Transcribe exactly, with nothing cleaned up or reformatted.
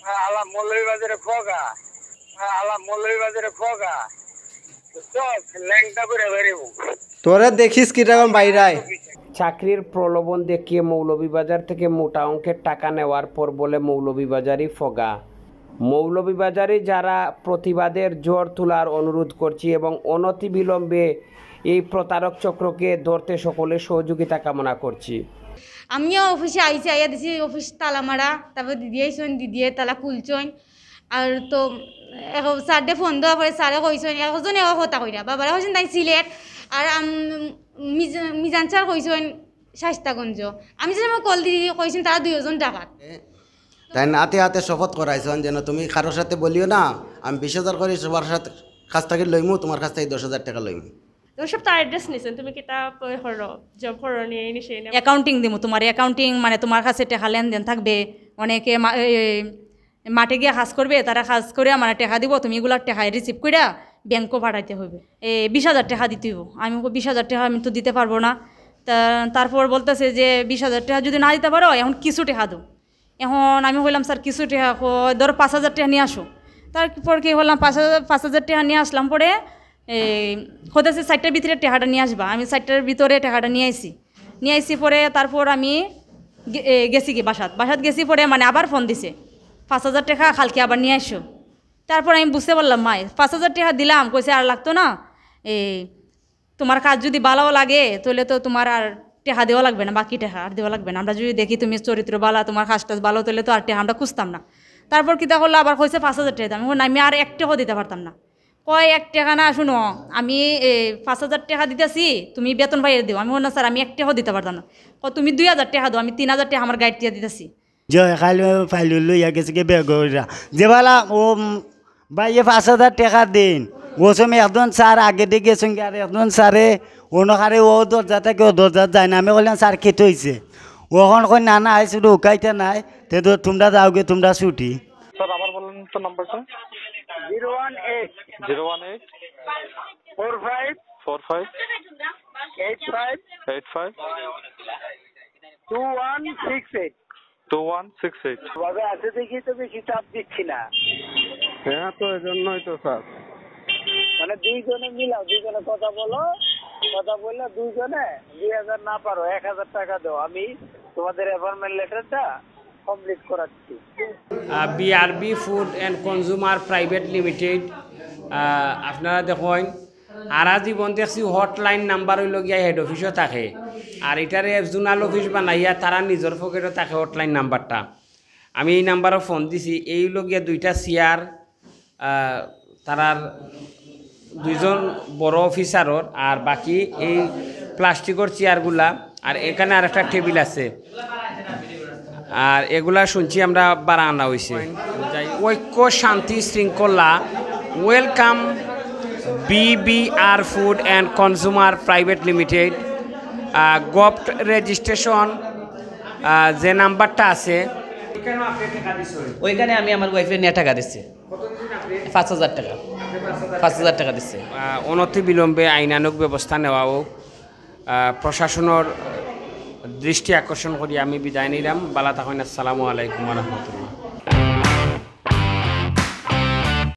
আলা মৌলভীবাজারে ফগা, আলা মৌলভীবাজারে ফগা, বুঝছস? ল্যাংটা করে বেরিব। তোরে দেখিস কিরকম বাইরায়। চাকরির প্রলোভন দেখিয়ে মৌলভীবাজার থেকে মোটা অঙ্কের টাকা নেওয়ার পর বলে মৌলভীবাজারি ফগা। মৌলভীবাজারে যারা প্রতিবাদের ঝড় তোলার অনুরোধ করছি এবং অনতিবিলম্বে এই প্রতারক চক্রকে ধরতে সকলের সহযোগিতা কামনা করছি। আমিও অফিসে আইছি, আইয়া দিছি অফিস তালা মারা, তারপর দিদি আইসন, দিদিয়ে তালা খুলছইন। আর তো এক সারডে ফোন দেওয়া পরে সারে কইছইন, একজন এক কথা কইরা, বাবারা কইছইন তাই সিলেট, আর আম- মিজ- মিজান স্যার কইছইন শাস্তাগঞ্জ। আমি যে সময় কল দিই কইছইন তারা দুইজন ডাকাত। তাই হাতে হাতে শপথ করাইছইন যেন তুমি কারোর সাথে বলিও না, আমি বিশ হাজার করি সবার সাথে কাছ থাকি লইমু, তোমার কাছ থাকি দশ হাজার টেকা লইমু। তো সব তার অ্যাড্রেস নিছেন, তুমি কিতা করো, জব করো নি, এই নিশে না? অ্যাকাউন্টিং দিমু তোমার, অ্যাকাউন্টিং মানে তোমার কাছে টেকা লেনদেন থাকবে। অনেকে মা- এ- এ- মাঠে গিয়া কাজ করবে, তারা কাজ করে আমার টেকা দিব, তুমি এগুলার টেকা রিসিভ কইরা ব্যাংকো পাঠাইতে হইবে। এ বিশ হাজার টেকা দিতে হইব। আমি কই, "বিশ হাজার টেকা আমি তো দিতে পারবো না।" তা তারপর বলতেছে যে, "বিশ হাজার টেকা যদি না দিতে পারো, এখন কিছু টেকা দাও।" এখন আমি কইলাম, "স্যার, কিছু টেকা।" কয়, "ধরো, পাঁচ হাজার টেকা নিয়ে আসো।" তারপর কি করলাম, পাঁচ হাজার পাঁচ হাজার টেকা নিয়ে আসলাম। পরে এই কইতেছে, "চারটার ভিতরে টেকাটা নিয়ে আসবা।" আমি চারটার ভিতরে টেকাটা নিয়ে আইছি। নিয়ে আইছি পরে তারপর আমি গে- এ, গেছি কি বাসাত। বাসাত গেছি পরে মানে আবার ফোন দিছে, "পাঁচ হাজার টেকা কালকে আবার নিয়ে আসো।" তারপর আমি বুঝতে পারলাম, মাই পাঁচ হাজার টেকা দিলাম, কইছে, "আর লাগতো না, এই তোমার কাজ যদি ভালো লাগে, তাহলে তো তোমার আর টেকা দেওয়া লাগবে না, বাকি টেকা আর দেওয়া লাগবে না। আমরা যদি দেখি তুমি চরিত্র ভালো, তোমার কাজ টাজ ভালো, তাহলে তো আর টেকা আমরা খুঁজতাম না।" তারপর কিতা করলো, আবার কইছে, "পাঁচ হাজার টেকা দাও।" আমি কই, "না, আমি আর এক টেকাও দিতে পারতাম না।" কয়, "এক টেকা না, শুনো, আমি এ, পাঁচ হাজার টেকা দিতেছি, তুমি বেতন পাইয়া দিও।" আমি কই, "না স্যার, আমি এক টেকাও দিতে পারতাম না।" কয়, "তুমি দুই হাজার টেকা দাও, আমি তিন হাজার টেকা আমার গাইড দিয়া দিতেছি।" জয় খাইল ফাইল লইয়া গেছে কি বেগরা। যে বালা ও উম, ভাইয়ে পাঁচ হাজার টেকা দিন। ও সময় একজন স্যার আগে দিয়ে গেছেন কি, আর একজন স্যারে অন্য কারে ও দরজা থেকে ও দরজা যায় না। আমি বললাম, "স্যার, খেতে হইছে?" ওখান কই, "না, না, আইসি ঢুকাইতে নাই।" তে তো তোমরা যাওগে, তোমরা ছুটি। স্যার, আবার বলেন তো নাম্বারটা। Zero one eight zero one eight four five four five eight five eight five two one six eight. Two one six eight. ভাবে আছে দেখি তুমি হিসাব দিচ্ছি না। হ্যাঁ, তো এই জন্যই তো স্যার। মানে দুইজনে মিলাও, দুইজনে কথা বলো, কথা বললে দুইজনে দুই হাজার না পারো, এক হাজার টাকা দাও, আমি তোমাদের অ্যাপয়েন্টমেন্ট লেটারটা কমপ্লিট করাচ্ছি। BRB food and consumer private limited, আপনারা দেখইন, হারা জীবন দেখছি হটলাইন নাম্বার অইলো গিয়া হেড অফিসও থাকে, আর ইটারে জোনাল অফিস বানাইয়া তারা নিজর পকেটো থাকে হটলাইন নাম্বারটা। আমি এই নাম্বারো ফোন দিছি, এই অইলো গিয়া দুইটা চেয়ার, আহ, তারার দুইজন বড় অফিসারর, আর বাকি এই প্লাস্টিকর চেয়ারগুলা, আর এখানে আর একটা টেবিল আছে। আর এগুলা শুনছি আমরা বারা আনা হইছে। ঐক্য, শান্তি, শৃঙ্খলা। Welcome বিবিআর food and consumer private limited. Govt registration, যে নাম্বারটা আছে। ওইখানে আমি আমার ওয়াইফের নিয়ে টাকা দিচ্ছি। পাঁচ হাজার টাকা। পাঁচ হাজার টাকা দিচ্ছে। আহ, অনতিবিলম্বে আইনানুগ ব্যবস্থা নেওয়া হোক। আহ, প্রশাসনর দৃষ্টি আকর্ষণ করি আমি বিদায় নিলাম। বালা থাকইন। আসসালামু আলাইকুম ওয়া রাহমাতুল্লাহ।